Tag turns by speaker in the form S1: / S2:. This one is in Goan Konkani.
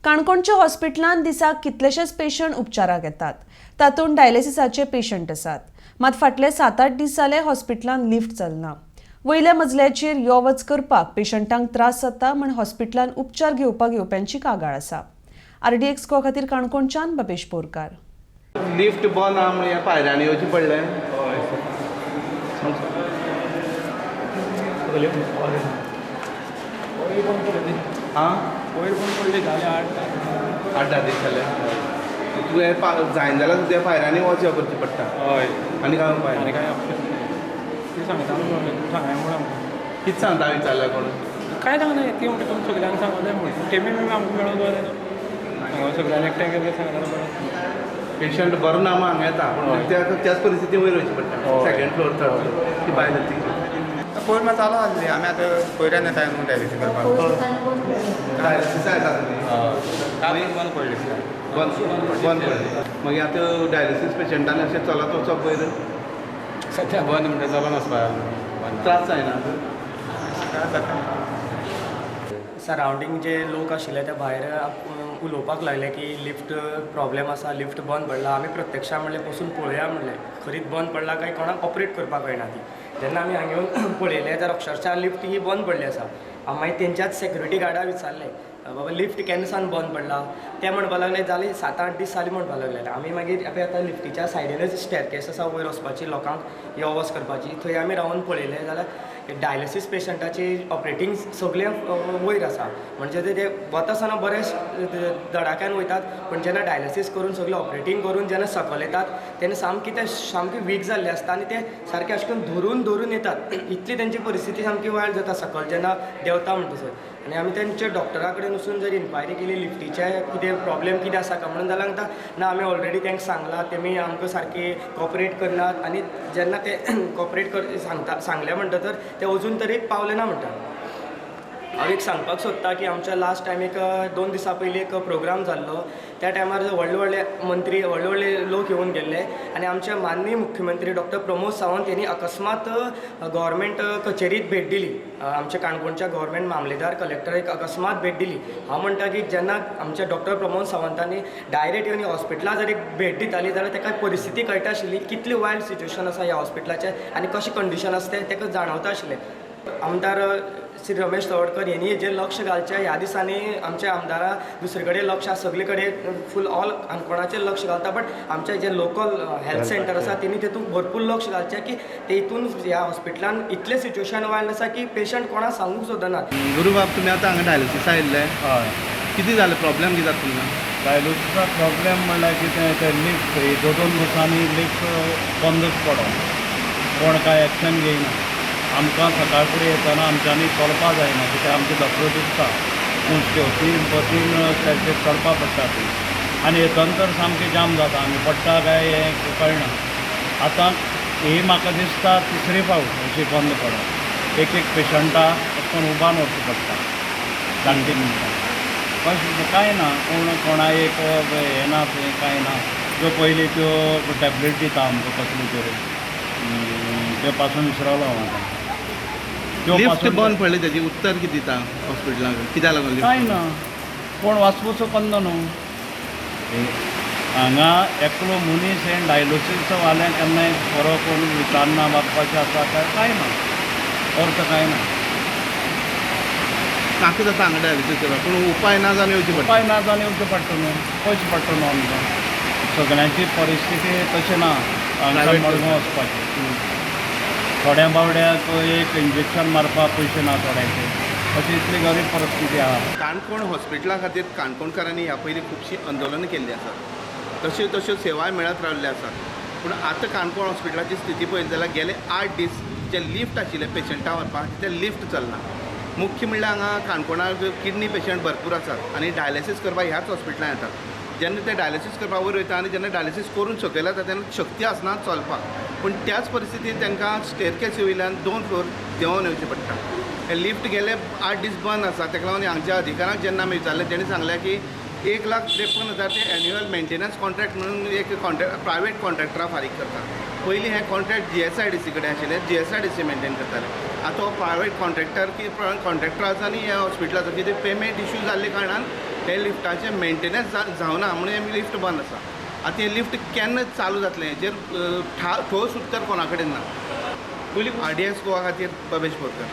S1: काणकोणच्या हॉस्पिटलांत दिसाक कितलेशेच पेशंट उपचाराक येतात, तातूंत डायलिसिसाचे पेशंट आसात. मात फाटले 7-8 दीस जाले हॉस्पिटलांत लिफ्ट चलना. वयल्या मजल्याचेर यो वच करपाक पेशंटांक त्रास जाता म्हूण हॉस्पिटलांत उपचार घेवपाक येवप्यांची कागाळ आसा. आरडीएक्स गोवा खातीर काणकोणच्यान बबेश बोरकार.
S2: लिफ्ट बंद आहा म्हणून ह्या पायऱ्यांनी येवचें पडलें. आं,
S3: वयर बंद पडले जाले
S2: 8-10 दीस जाले. तुवें जायना जाल्यार तुज्या पायऱ्यांनी वच यो करचें पडटा.
S3: हय.
S2: आनी काय उपाय?
S3: आनी काय ऑप्शन ती सांगता सांगाय म्हूण आमकां.
S2: कितें सांगता विचारल्या कोण?
S3: काय सांगना ती म्हणटा तुमी सगळ्यांक सांगूं जाय म्हूण. तेमी बी आमकां मेळूंक जाय हांगा सगळ्यांक एकठांय केल्लें सांगता बरें.
S2: पेशंट बरो ना म्हूण हांगा येता, पूण त्याच परिस्थिती वयर वयचें पडटा. सेकंड फ्लोर चड ती बायल ती
S4: पयर मात चालू आसली. आमी आतां पयऱ्यान येता न्हू डायलिसीस करपाक.
S2: डायलिसिसा येता तुमी?
S4: बंद पडली.
S2: बंद पडली. मागीर आतां डायलिसीस पेशंटान अशें चलत वचप वयर?
S4: सद्या बंद म्हणटा चलोन वचपाक
S2: त्रास जायना?
S4: त्रास जाता.
S5: सरावंडींग जे लोक आशिल्ले ते भायर उलोवपाक लागले की लिफ्ट प्रॉब्लेम आसा, लिफ्ट बंद पडला. आमी प्रत्यक्षान म्हणलें वचून पळोवया म्हणलें खरीच बंद पडला काय कोणाक ऑपरेट करपाक कळना ती. जेन्ना आमी हांगा येवन पळयलें जाल्यार अक्षरशा लिफ्ट ही बंद पडली आसा. मागीर तेंच्याच सेक्युरिटी गार्डाक विचारलें, बाबा लिफ्ट केन्ना सावन बंद पडला? ते म्हणपाक लागले जाले 7-8 दीस जाले म्हणपाक लागले. आमी मागीर आतां लिफ्टीच्या सायडीनच स्टॅरकेस आसा वयर वचपाची, लोकांक यो वच करपाची, थंय आमी रावन पळयलें जाल्यार डायलिसीस पेशंटाची ऑपरेटींग सगळें वयर आसा. म्हणजे ते वता आसतना बरे धडाक्यान वयतात, पूण जेन्ना डायलिसीस करून सगळें ऑपरेटींग करून जेन्ना सकयल येतात तेन्ना सामकी ते सामकी वीक जाल्ले आसता आनी ते सारके अशें करून धरून धरून येतात. इतली तेंची परिस्थिती सामकी वायट जाता सकयल जेन्ना देंवता म्हणटसर. आनी आमी तेंच्या डॉक्टरा कडेन वचून जर इन्क्वायरी केली लिफ्टीचे कितें प्रॉब्लेम कितें आसा काय म्हणून जाल्यार सांगता ना आमी ऑलरेडी तांकां सांगलां, तेमी आमकां सारकी कॉपरेट करनात. आनी जेन्ना ते कॉपरेट सांगता सांगलें म्हणटा तर ते अजून तरी पावले ना म्हणटा. हांव एक सांगपाक सोदता की आमच्या लास्ट टायम एक 2 दिसां पयलीं एक प्रोग्राम जाल्लो, त्या टायमार व्हडले व्हडले मंत्री व्हडले व्हडले लोक येवन गेल्ले आनी आमचे माननीय मुख्यमंत्री डॉक्टर प्रमोद सावंत यांनी अकस्मात गव्हर्मेंट कचेरीत भेट दिली. आमच्या काणकोणच्या गव्हर्मेंट मामलेदार कलेक्टर एक अकस्मात भेट दिली. हांव म्हणटा की जेन्ना आमच्या डॉक्टर प्रमोद सावंतांनी डायरेक्ट येवन हॉस्पिटलां जर एक भेट दिताली जाल्यार ताका परिस्थिती कळटा आशिल्ली कितली वायट सिच्युएशन आसा ह्या हॉस्पिटलाचें आनी कशें कंडिशन आसा तें ताका जाणवता आशिल्लें. आमदार श्री रमेश तवडकर यांनी हेजेर लक्ष घालचें. ह्या दिसांनी आमच्या आमदारा दुसरे कडेन लक्ष आसा, सगळे कडेन फूल ऑल काणकोणाचेर लक्ष घालता, बट आमचे जे लोकल हेल्थ सेंटर आसा तेणी तेतून भरपूर लक्ष घालचें की तेतून ह्या हॉस्पिटलान इतलें सिच्युएशन वायट आसा की पेशंट कोणाक सांगूंक सोदनात.
S2: गुरुबाब, तुमी आतां हांगा डायलिसिसा आयिल्ले?
S6: हय.
S2: कितें जालें प्रॉब्लेम कितें जाता तुमकां?
S6: डायलिसिसा प्रॉब्लेम म्हणल्यार कितें तें लिफ्ट 2-2 दिसांनी लिफ्ट बंदच पडोन, कोण कांय एक्शन घेयना. आमकां सकाळ फुडें येतना आमच्यांनी चलपा जायना कित्याक आमचे धपको दिसता उंचक्यो 3 स्टॅरकेस चडपा पडटा ती, आनी येतना तर सामकें जाम जाता, आमी पडटा काय हें कळना. आतां ही म्हाका दिसता तिसरी फावट अशी बंद पडप. एक एक पेशंटा अशें करून उबान व्हरचें पडटा 2-3 मिनटां. कशें कांय ना, कोण कोणा एक हें ना थंय कांय ना. त्यो पयलीं त्यो टॅबलेट दिता आमकां कसल्यो तरी त्यो पासून विसरलो हांव आतां.
S2: लिफ्ट बंद पडले त्याची उत्तर कितें दिता हॉस्पिटलाक? कित्याक लागून
S6: कांय ना, कोण वासपूस करना न्हू हांगा. एकलो मनीस हें डायलिसीस वाल्यांक केन्नाय बरो कोण विचारना बाबा कशें आसा काय कांय ना, अर्थ कांय ना.
S2: नाका जाता हांगा डायलिसीस करपाक, पूण उपाय ना जावन येवचें पडटा.
S6: उपाय ना जावन येवचें पडटा न्हू, पयशे पडटा न्हू आमकां. सगळ्यांची परिस्थिती तशी ना हांगा मडगांव वचपाची. थोड्या बावड्याक एक इंजेक्शन मारपाक पयशे ना थोड्यांचे, अशी इतली गरीब परिस्थिती आहा.
S2: काणकोण हॉस्पिटला खातीर काणकोणकारांनी ह्या पयलीं खुबशीं आंदोलनां केल्लीं आसात, तश्यो तश्यो सेवाय मेळत रावल्ल्यो आसात. पूण आतां काणकोण हॉस्पिटलाची स्थिती पळयली जाल्यार गेले 8 दीस जे लिफ्ट आशिल्ले पेशंटां व्हरपाक ते लिफ्ट चलना. मुख्य म्हणल्यार हांगा काणकोणाक किडनी पेशंट भरपूर आसात आनी डायलिसीस करपाक ह्याच हॉस्पिटलांत येतात. जेन्ना ते डायलिसीस करपाक वयर वयता आनी जेन्ना डायलिसीस करून सकयल येता तेन्ना शक्ती आसना चलपाक, पूण त्याच परिस्थितींत तांकां स्टेरकेसी वयल्यान 2 फ्लोर देंवोन येवचें पडटा. हे लिफ्ट गेले 8 दीस बंद आसा. ताका लागून हांगच्या अधिकाऱ्यांक जेन्ना आमी विचारलें तेणी सांगलें की 1,53,000 ते एन्युअल मेंटेनन्स कॉन्ट्रॅक्ट म्हणून एक कॉन्ट्रॅक्ट प्रायवेट कॉन्ट्रॅक्टरा फारीक करता. पयलीं हें कॉन्ट्रॅक्ट GSIDC कडेन आशिल्लें, GSIDC maintain करताले. आतां हो प्रायवेट कॉन्ट्रॅक्टर की कॉन्ट्रॅक्टर आसा आनी ह्या हॉस्पिटलाचो कितें पेमेंट इशू जाल्ले कारणान हे लिफ्टाचें मेंटेनन्स जावना म्हणून हें लिफ्ट बंद आसा. आतां हें लिफ्ट केन्ना चालू जातलें हेजेर ठोस उत्तर कोणा कडेन ना. आरडीएस गोवा खातीर बबेश बोरकर.